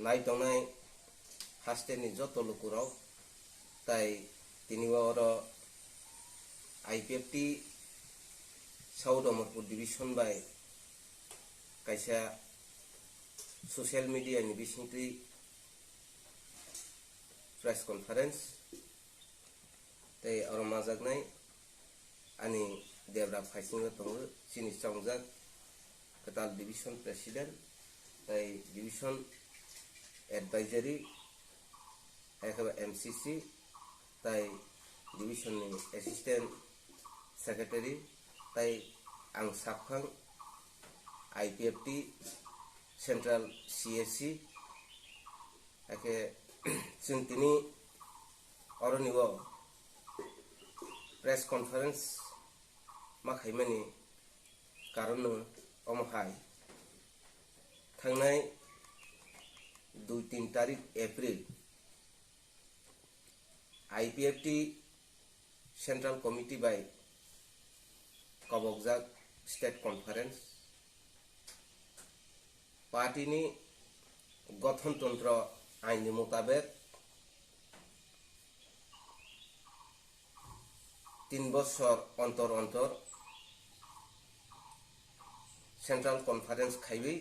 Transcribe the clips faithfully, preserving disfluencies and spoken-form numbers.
Nai tongnai hasteni joto lukurok, tai tini o oro I P F T South Amarpur Division bai kaisa social media ni bisingtwi press conference tei oro majaknai ani debra phaisingo tongo chini chongjak kwtal division president tei division advisory, hai khe ba M C C, tai division ni assistant secretary, tai ang saphang I P F T central C S C, hai khe chwng tini oroni o press conference ma khaimani karon no omo hai, thangnai dui tin tarik April I P F T Central Committee bai kobokjak state conference, party ni gothon tontro ain ni mutabek tin bosor ontor ontor Central Conference khaiwi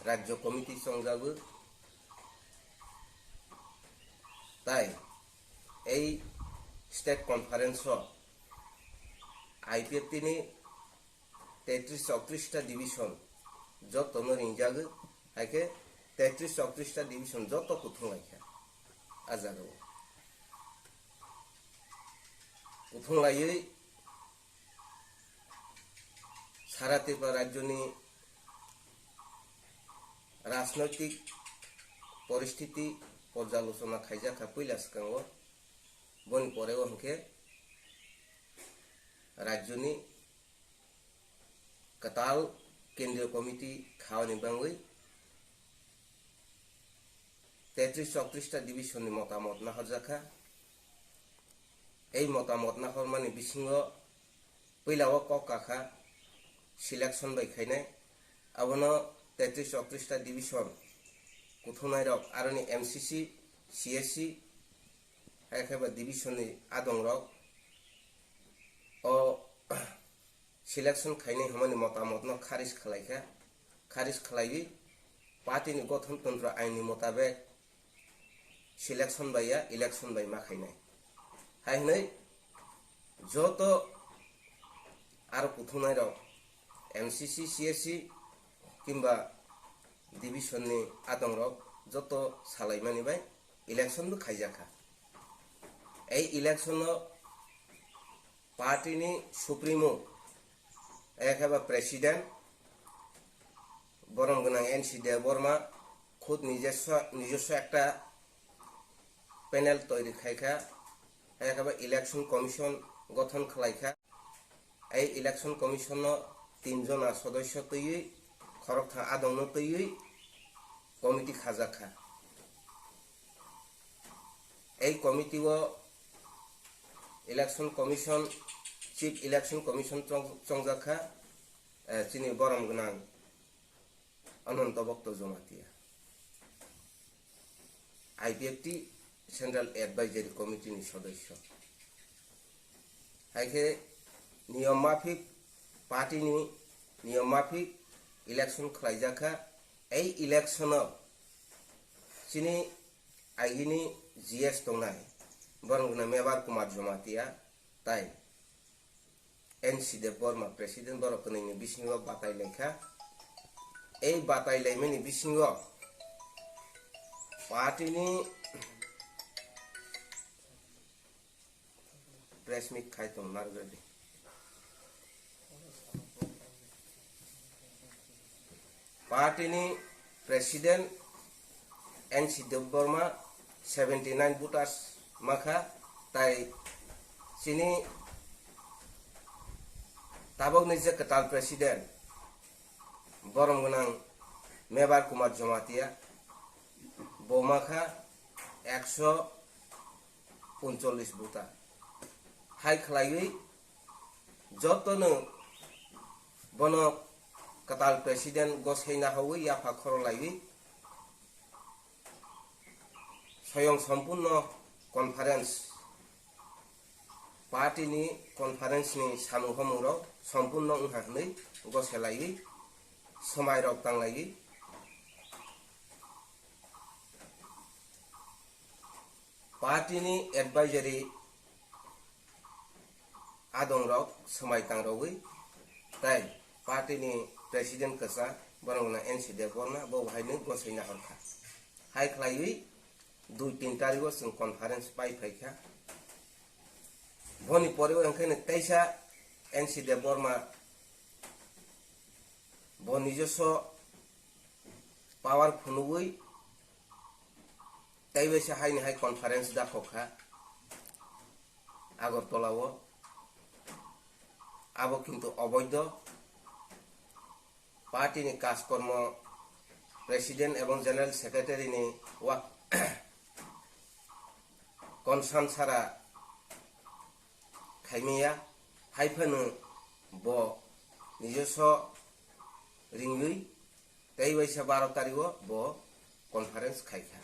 Rajyo Committee chongjago. Tai ei State Conference o I P F T ni tetris chowtris ta division joto no ringjago, hai khe tetris chowtris ta division joto kuthung laikha a jaga o. Kuthung laiwi sara Tripura rajyoni rajnoitik poristiti porjalochona khaijakha puila swkango, boni pore o hwnkhe rajyoni kwtal kendriyo committee khaoni bangwi tetris chowtris ta division ni motamot nahorjakha. Ei motamot nahormani bisingo puila o kok kakha selection bai khainai, abono tetris chowtris ta division kuthumnairok aroni M C C, C S C, hai khe ba division ni adongrok o selection khainai hwnmani motamotno kharij khlaikha, kharij khlaiwi party ni gothon tontro ain ni motabek selection bai ya election bai ma khainai hai hwnwi joto aro kuthumnairok M C C, C S C kimba division ni adongrok joto salaimani bai election bo khaijakha. Ei election o party ni supremo, ekhe ba president, borom gwnang N C Debbarma khud নিজস্ব, নিজস্ব একটা panel তৈরি khaikha, ekhe ba election commission gothon khlaikha. Ei election commission no tin jona sodosyo twiwi, khoroktham adong no twiwi committee khajakha. Ei committee o election commission, chief election commission chong-, chongjakha, eh, chini borom gwnang Ananto Bhakta Jamatia, I P F T Central Advisory Committee ni sodosyo. Hai khe niyom mafik, party ni niyom mafik election khlaijakha. Ei election o chini agini G S tongnai, borok wngkha Mebar Kumar Jamatia tai N C Debbarma president, borok kwnwi ni bisingo batai laikha. Ei batai laimani bisingo party ni press meet khai tong narwkdi. Party ni president N C Debbarma seventy nine voters makha, tai chini tabok ni je kwtal president borom gwnang Mebar Kumar Jamatia, bo makha ekso uncholish voter. Hai khlaiwi jotono bono kwtal president gosai nahawi yapha khoro laiwi Soyong sompurno conference, party ni conference ni samung hamung rok sompurno wngkha hwnwi goselaiwi swmai rok tanglaiwi party ni advisory adong rok swmai tangrogwi tai party ni president kwchak borok no N C Debbarma bo hai nwi gosai nahor kha. Hai khlaiwi dui tin tarikh o chwng conference pai phai kha. Boni pore o hwnkhe no teisa N C Debbarma bo nijoso power phunugwi tei waisa haini hai conference dakhok kha Agartala o. Abo kintu oboidho. Party ni kajkormo president ebong general secretary ni wa concern sara khaimaya, hai phano bo nijoso ringwi tei waisa baro tarikh o bo conference khai kha.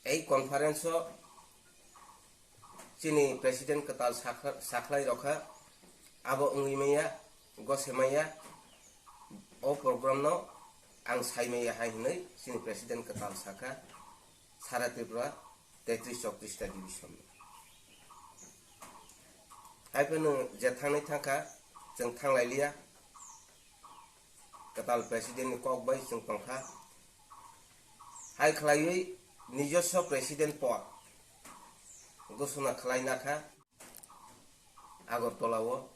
Ei conference o chini president kwtal sakha-, sakhlai rokha, abo wngwi maya, gose maya, o program no ang sai maya hai hwnwi chini president kwtal sakha, sara Tripura tetris choktrista division. Hai phano je thangni thangkha, chwng thanglai liya, kwtal president ni kok bai chwng tongkha. Hai khlaiwi nijoso president pod gosona khlai nakha Agartala o.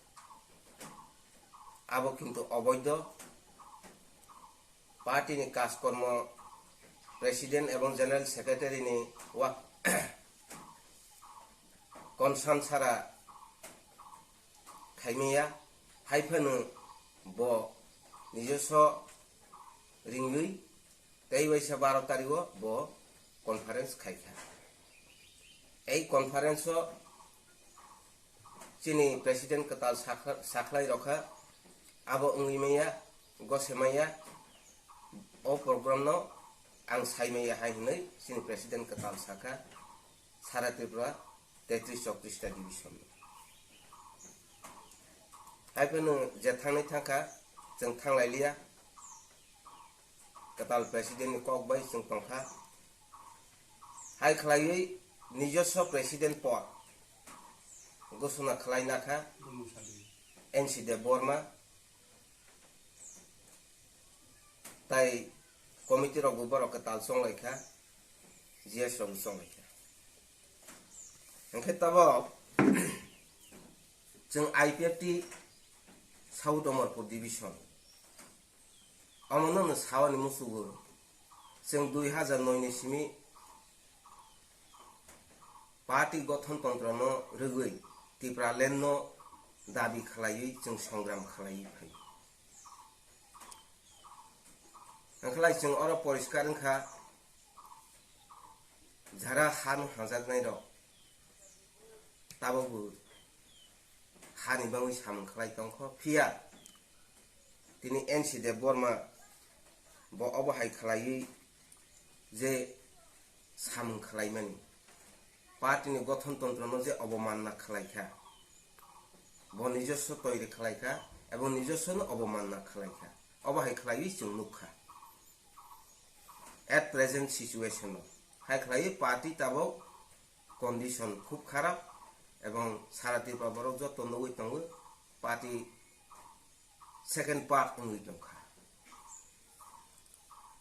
Abo kintu oboidho. Party ni kajkormo president ebong general secretary ni wa concern sara khaimaya, hai phano bo nijoso ringwi tei waisa baro tarikh o bo conference khai kha. Ei conference o chini president kwtal sakha-, sakhlai rokha, abo wngwi maya, gose maya, o program no ang sai maya hai hwnwi chini president kwtal sakha, sara Tripura tetris choktrista division. Hai phano je thangni thangkha, chwng thanglai liya, kwtal president ni kok bai chwng tongkha. Hai khlaiwi nijoso president pod gosona khlai nakha N C Debbarma, tai committee rok bo borok kwtal chonglai kha, G S rok bo chonglai kha. Hwnkhe tabok chwng I P F T South Amarpur division, omono no sawani musugo, chwng dui hajar noi ni simi party gothon tontro no rwgwi Tipraland no dabi khlaiwi chwng songram khlaiwi phai. Wngkhlai chwng oro poriskar wngkha, jara ha no hanjaknai rok tabok bo hani bangwi samung khlai tongkho, phiya tini N C Debbarma bo obo hai khlaiwi je samung khlaimani, party ni gothon tontro no je obomanna khlaikha, bo nijosso toiri khlaikha ebong nijosso no obomanna khlaikha, obo hai khlaiwi chwng nukha. At present situation o hai khlaiwi party tabok condition khub kharap ebong sara Tripura borok joto nugwi tongo party second part wngwi tongkha.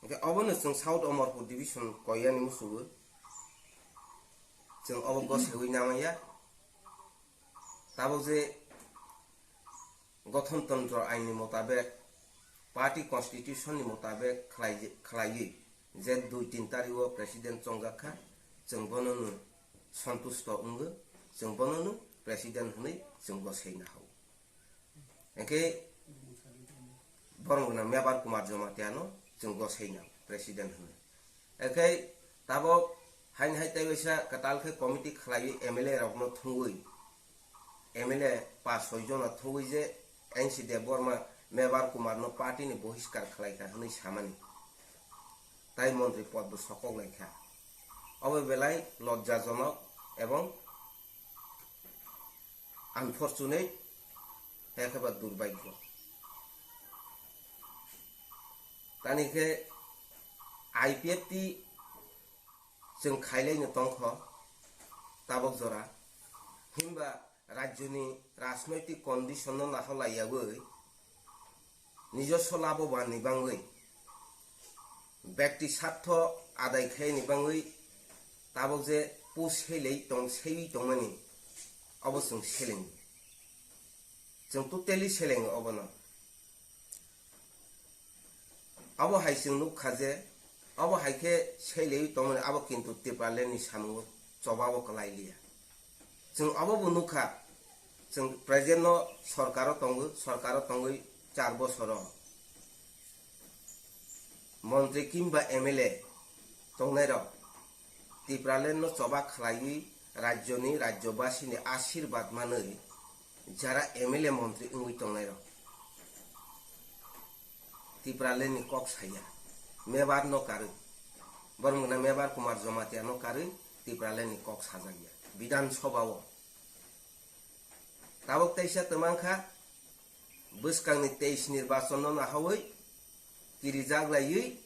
Hwnkhe obono chwng South Amarpur division koyani musugo chwng obo gosaiwi namaya. Tabok je gothon tontro ain ni motabek, party constitution ni motabek khlai-, khlaiwi je dui tin tarikh o president chongjak kha, chwng bono no santusto wngwi, chwng bono no president hwnwi chwng gosai nahao. Hwnkhe borok no Mebar Kumar Jamatia no chwng gosai nang president hwnwi. Hwnkhe tabok haini hai tei waisa kwtal khe committee khlaiwi M L A rok no thwngwi, M L A pas soi jona thwngwi je N C Debbarma Mebar Kumar no party ni bohiskar khlai kha hwnwi samani. Tai montri pod bo sokok lai kha. Obo belai lojjajonok ebong unfortunate, hai khe ba durbhagyo. Tani khe I P F T chwng khailaino tongkho tabok jora, himba rajyoni rajnoitik condition no naholaiyawi, nijoswo labobanni bangwi, bekti sartho adai khaini bangwi tabok je push selei tong, seiwi tongmani, obo chwng selengo. Chwng totally selengo obono. Abo hai chwng nukha je, abo hai khe seilewi tongmani abo kintu Tipraland ni samungo choba o kwlai liya. Chwng abo bo nukha, chwng present no sorkaro tongo, sorkaro tongwi char bosoro montri kimba M L A tongnairok Tipraland no choba khlaiwi rajyoni, rajyobasini ashirbad manwi jara M L A montri wngwi tongnairok Tipraland ni kok saya, mebar no karwi, borok wngkha mebar Kumar Jamatia no karwi Tipraland ni kok sajakya Bidhan Sabha o. Tabok teisa twmang kha, bwskangni teis nirbachon no nahawi kirijak laiwi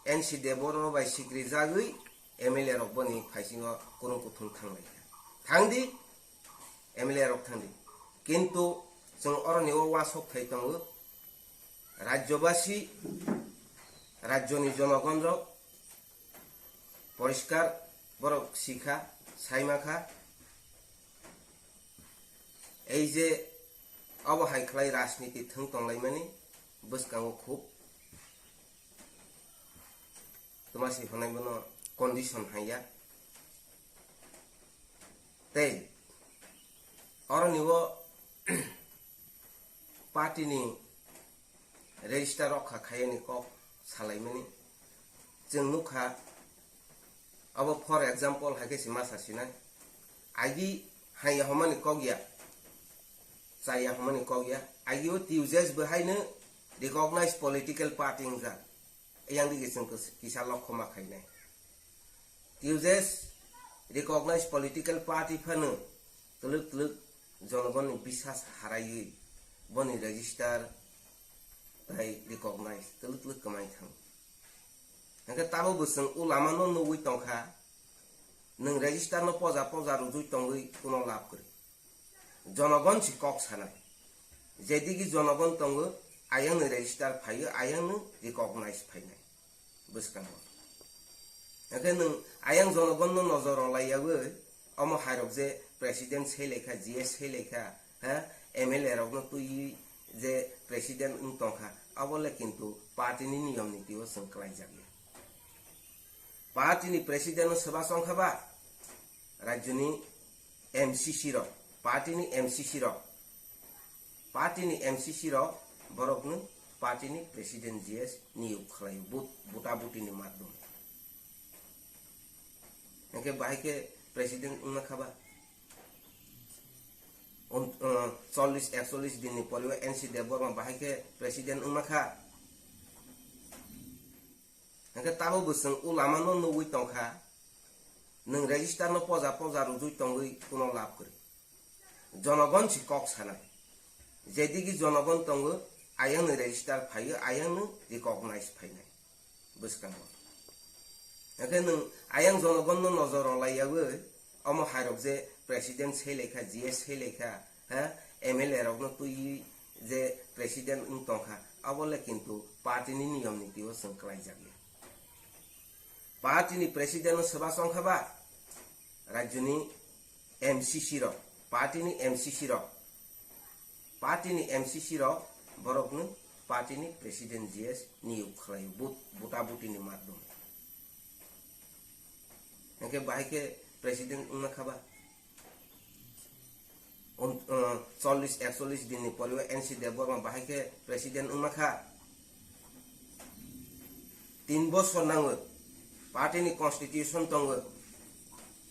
N C Debbarma bai sikrijagwi M L A rok boni phaisingo kurung kuthung thanglaikha. Thangdi, M L A rok thangdi. Kintu chwng oroni o uansuk thai tongo, rajyobasi, rajyoni jonogon rok poriskar borok sikha, saimakha. Ei je obo hai khlai rajniti thwng tonglaimani bwskango khub twmasi hwnwi bono condition haiya. Tei oroni o party ni register rokha khaiyani kok salaimani chwng nukha. Abo for example hai khe se ma sasinai, agi haiya homani kok ya, chaya homani kok ya, agi o T U J S bo haino recognized political party wngjak. Yang digi chwng kis-, kisa lokho ma khainai. T U J S recognized political party phano twlwk twlwk jonogonni biswas haraiwi boni register tei recognize twlwk twlwk kwmai thango. Hwnkhe tabukbo chwng o lamano nugwi tongkha, nwng register no poja poja rwjwi tongwi kuno lab kwrwi. Jonogon se kok sanai. Jedigi jonogon tongo, ayangni register phaio, ayangni recognize phainai bwskango. Hwnkhe nwng ayang jonogonno nojor rwlaiyawi omo hairok je president seilaikha, G S seilaikha, ha, M L A rokno twiwi je president wng tongkha, abo le kintu party ni niyom niti o chwng kwlaijakya. Party ni president no swbachong kha ba, rajyoni M C C rok, party ni M C C rok, party ni M C C rok borok no party ni president G S niyok khlai o, vote, bota boti ni madhyome. Hwnkhe bahai khe president wngma kha ba? Um, uh, chollish ekchollish din ni pore o N C Debbarma bahai khe president wngma kha. Hwnkhe tabukbo chwng o lamano nugwi tongkha, nwng register no poja poja rwjwi tongwi kuno lab kwrwi. Jonogon se kok sanai. Jedigi jonogon tongo, ayangni register phaio, ayangni recognize phainai bwskango. Hwnkhe nwng ayang jonogonno nojor rwlaiyawi omo hairok je president seilaikha, G S seilaikha, ha, M L A rokno twiwi je president wng tongkha, abo le kintu party ni niyom niti o chwng kwlaijakya. Party ni president no swbachong kha ba, rajyoni M C C rok, party ni M C C rok, party ni M C C rok borok ni party ni president G S niyok khlai o, vote, bota boti ni madhyome. Hwnkhe bahai khe president wngma kha ba? Um, uh, chollish ekchollish din ni pore o N C Debbarma bahai khe president wngma kha. Tin bosor nango, party ni constitution tongo,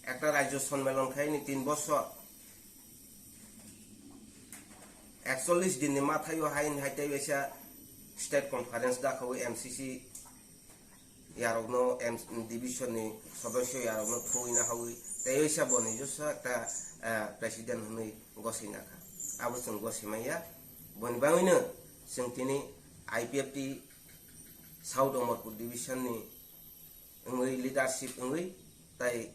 ekta rajyo sonmelon khaini tin bosor. Ekchollish din ni mathaio hain hai tei waisa state conference dakhawi M C C, yarokno M-, division ni sodosyo yarokno thungwi nahawi tei oisa boni josa ta, ah, president hwnwi gosina kha. Abo chwng gosi maya. Boni bangwino chwng tini I P F T South Amarpur division ni wngwi leadership wngwi tai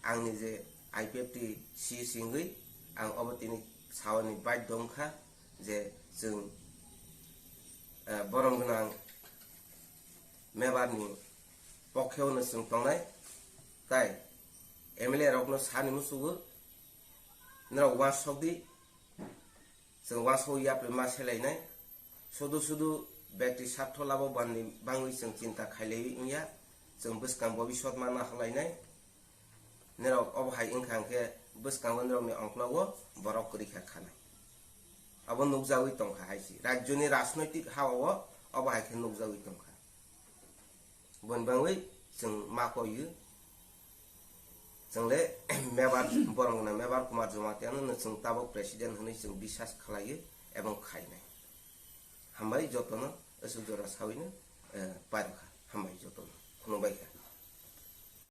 ang nije I P F T C S wngwi ang obo tini sawani baidhyo wngkha je chwng, ah, borom gwnang Mebar ni pokhe no chwng tongnai, tai M L A rokno sani musugo, norok uansuk di, chwng uansuk yapri ma selainai, sudu sudu bekti sartho labo bangwi chwng chinta khailaiwi wngya, chwng bwskang bobiswt ma nahalainai, norok obo hai wngkha hwnkhe bwskango norokni ongklogo borok kwrwi kha khanai. Abo nukjagwi tongkha hai se. Rajyoni rajnoitik ha-o obo hai khe nukjagwi tongkha. Boni bangwi chwng ma koiyo. Chwngle Mebar, borom gwnang Mebar Kumar Jamatia no chwng tabok president hwnwi chwng biswas khlaio ebong khainai. Hambai jotono, aswk jora sawino, eh, pairokha. Hambai jotono. Khulumbai kha.